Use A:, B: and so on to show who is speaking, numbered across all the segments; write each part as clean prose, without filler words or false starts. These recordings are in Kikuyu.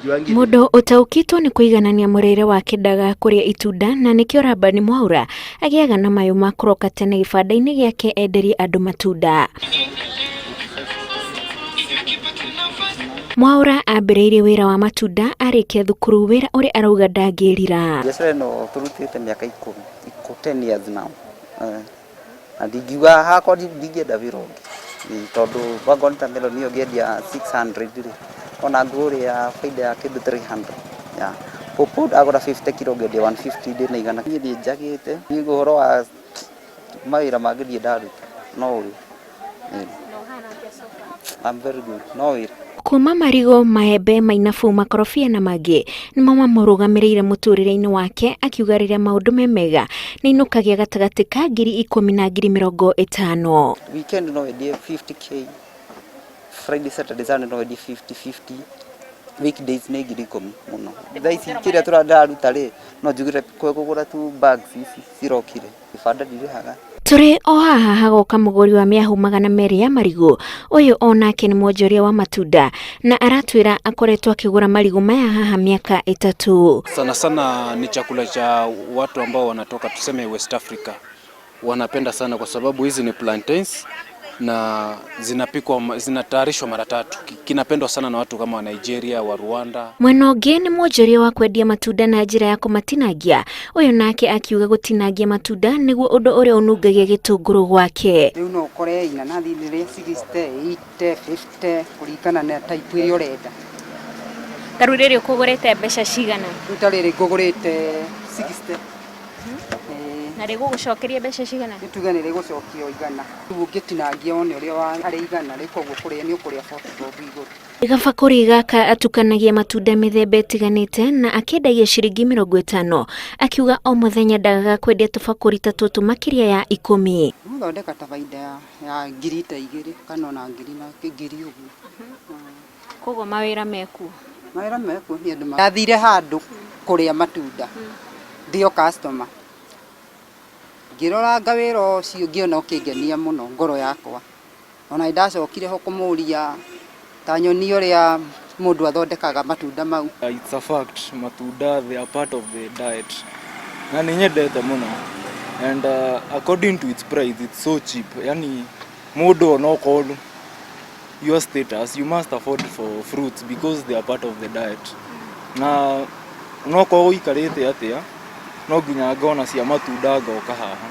A: Sijuangi.
B: Mũndũ ũtaũkĩtwo nĩ kũiganania mũrĩre wake ndaga kũrĩa itunda na nĩkĩo Rabani Mwaura agĩaga na mayũ ma kũroka tene gĩbanda-inĩ gĩake enderie andũ matunda. Mwaura ambĩrĩirie wĩra wa matunda arĩkia thukuru, wĩra ũrĩa arauga ndangĩrira.
C: Biacara ĩno tũrutĩte mĩaka 10, 10 years now. Na ndingiuga hakwa ndingĩenda wĩra ũngĩ. Tondũ bangwo nĩ ta melon ĩyo ngĩendia 600 rĩ, ona ngũrĩa baida ya kĩndũ 300. Yeah. Pawpaw ndagũra 50 kilo ngendia 150 ndĩna igana. Niĩ nĩ njagĩte, niĩ ũhoro wa mawĩra mangĩ ndirĩ ndaruta, no ũyũ. I'm very good, no wĩra.
B: Kuma marigũ, maembe, mainabu, makorobia na mangĩ nĩmo mamũrũgamĩrĩire mũtũrĩre-inĩ wake, akiuga rĩrĩa maũndũ me mega nĩainũkagia gatagatĩ ka 10,000 na 50,000.
C: Weekend no wendie 50K, Friday, Saturday, Sunday no wendie 50 50, weekdays nĩ 10,000 mũno. Thaa ici kĩrĩa ndĩraruta rĩ, no njugire kũgũra tu bags ici cirokire, gĩbanda ndirĩhaga.
B: Tũrĩ o haha hagoka mũgũri wa mĩahũ 200 ya marigũ. Ũyũ o nake nĩ mwonjoria wa matunda na aratwĩra akoretwo akĩgũra marigũ maya haha mĩaka 3.
D: Sana sana ni chakula cha watu ambao wanatoka tuseme West Africa. Wanapenda sana kwa sababu hizi ni plantains na zinapikwa, zinatayarishwa mara tatu. Kinapendwa sana na watu kama wa Nigeria, wa Rwanda.
B: Mwena ũngĩ nĩ mwonjoria wa kwendia matunda na njĩra ya kũmatinangia. Ũyũ nake akiuga gũtinangia matunda nĩguo ũndũ ũrĩa ũnungagia gĩtũngũrũ gwake.
E: Rĩu no ũkore inanathi rĩrĩa 60, 80, 50 kũringana na type ĩrĩa ũrenda.
B: Ta rĩu rĩrĩ ũkũgũrĩte mbeca cigana?
E: Rĩu ta rĩrĩ ngũgũrĩte 60.
B: Na rĩgũgũcokeria mbeca cigana?
E: Nĩ tuge nĩ rĩgũcokio 100. Rĩu ũngĩtinangia wone ũrĩa wa harĩ 100 rĩ, koguo kũrĩa nĩ ũkũrĩa 40 bob igũrũ.
B: Gabakũri gaka atukanagia matunda mĩthemba ĩtiganĩte na akĩendagia ciringi 50, akiuga o mũthenya ndagaga kwendia tũbakũri ta tũtũ makĩria ya 10.
E: Gũthondeka ta baida ya ngiri ta igĩrĩ kana ona ngiri na ngiri ũguo.
B: Koguo mawĩra mekuo?
E: Mawĩra mekuo nĩ andũ Ndathire handũ kũrĩa matunda, ndĩ o customer. Ngĩroranga wĩra ũcio ngĩona ũkĩngenia mũno ngoro yakwa. Ona nĩ ndacokire ho kũmũria ta nyonie ũrĩa mũndũ athondekaga matunda mau.
F: It's a fact, matunda they are part of the diet. Na nĩ nyendete mũno. And according to its price, it's so cheap. Yani mũndũ onokorwo your status, you must afford for fruits because they are part of the diet. Na onokorwo ũikarĩte atĩa, no nginya ngona cia matunda ngoka haha.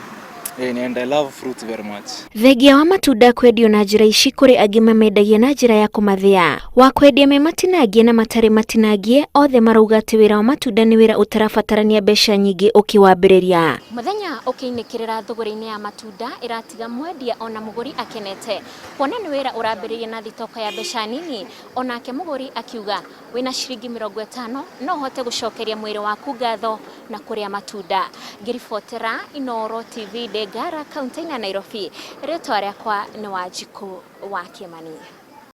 F: And I love fruits very much.
B: Thengia wa matunda kwendio na njĩra ici kũrĩ angĩ mamendagia na njĩra ya kũmathĩa. Wa kwendia me matinangie na matarĩ matinangie, othe marauga atĩ wĩra wa matunda nĩ wĩra ũtarabatarania mbeca nyingĩ ũkĩwambĩrĩria. Mũthenya ũkĩinĩkĩrĩra thũgũrĩ-inĩ ya matunda ĩratiga mwendia ona mũgũri akenete. Kuona nĩ wĩra ũrambĩrĩria na thitoko ya mbeca nini, onake mũgũri akiuga wĩna ciringi 50 no ũhote gũcokeria mwĩrĩ waku ngatho na kũrĩa matunda. Ngĩribotera Inooro TV ndĩ Ngara, kaunti-inĩ ya Nairobi, rĩtwa rĩakwa nĩ Wanjikũ wa Kĩmani.